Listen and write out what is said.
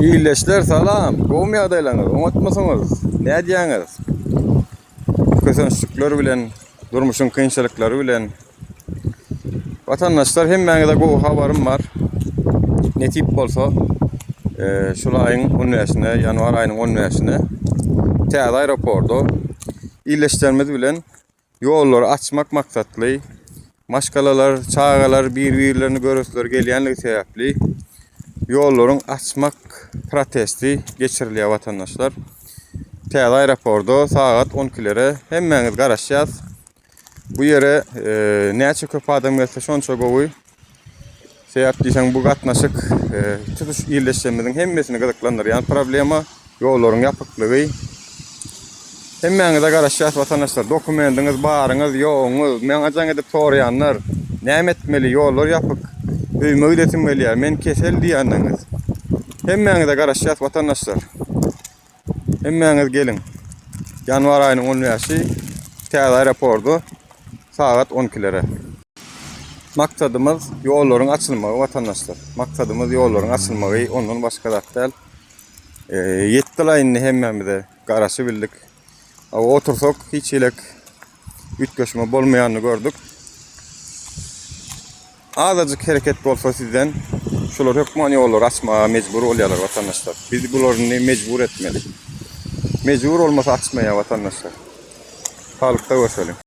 Ildeşler salam, gowumy ýagdaýlaryňyz, oňatmysyňyz, nädýäňiz? Kösençlikler bilen, durmuşyň kynçylyklary bilen. Watandaşlar hemmäňize gowy habarym bar. Nesip bolsa, şul aýyň 15-ine, ýanwar aýynyň 15-ine täze aeroporda ildeşlerimiz bilen Ýollary açmak maksatly, maşgalalar, çagalar bir-birlerini göresleri gelýänligi sebäpli ýollaryň açmak protesti geçirilýär watandaşlar. Täze aeroporda sagat on ikilere hemmäňiz garaşýas. Bu ýere näçe köp adam gelse şonça gowy. Sebäp diýseň bu gatnaşyk tutuş ildeşlerimiziň hemmesini gyzyklandyrýan problema, ýollaryň ýapyklygy. Hemmäňize garaşýas watandaşlar, dokumendiňiz baryňyz, ýoguňyz, maňa jaň edip soraýanlar, näme etmeli, ýollar ýapyk, öýüme gidesim gelýär, men kesel diýýänleriňiz. Hemmäňize garaşýas watandaşlar. Hemmäňiz geliň. Ýanwar aýynyň on bäşi täze aeroporda sagat on ikilere. Maksadymyz ýollaryň açylmagy watandaşlar. Maksadymyz ýollaryň açylmagy ondan başga zat däl. Ýetdi-la indi hemmämize garaşybildik. Otursak hiç hilek üýtgeşme bolmaýanyny gördük. Azajyk hereket bolsa sizden şular hökman ýollary açmaga mejbur bolýarlar watandaşlar. Biz bulary indi mejbur etmeli. Mejbur bolmasa açmaýar watandaşlar. Saglykda görşeliň.